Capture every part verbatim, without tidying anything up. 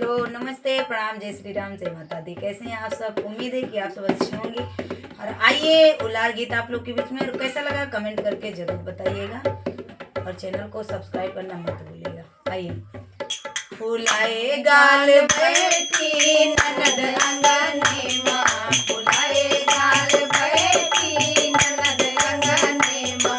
तो नमस्ते, प्रणाम, जय श्री राम, जय माता दी। कैसे हैं आप सब? उम्मीद है कि आप सब अच्छे होंगे। और आइए, उलार गीत आप लोग के बीच में, और कैसा लगा कमेंट करके जरूर बताइएगा, और चैनल को सब्सक्राइब करना मत भूलिएगा। आइए। फुलाए गाल बैठी ननद अंगने मा, फुलाए गाल बैठी ननद अंगने मा,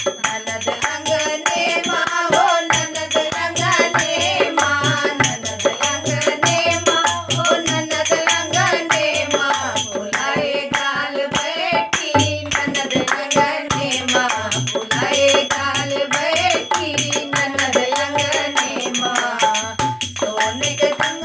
ननद अंगने मा हो, ननद अंगने मा, ननद अंगने मा हो, ननद अंगने मा, फुलाए गाल बैठी ननद अंगने मा, फुलाए गाल बैठी ननद अंगने मा। सोने के तंग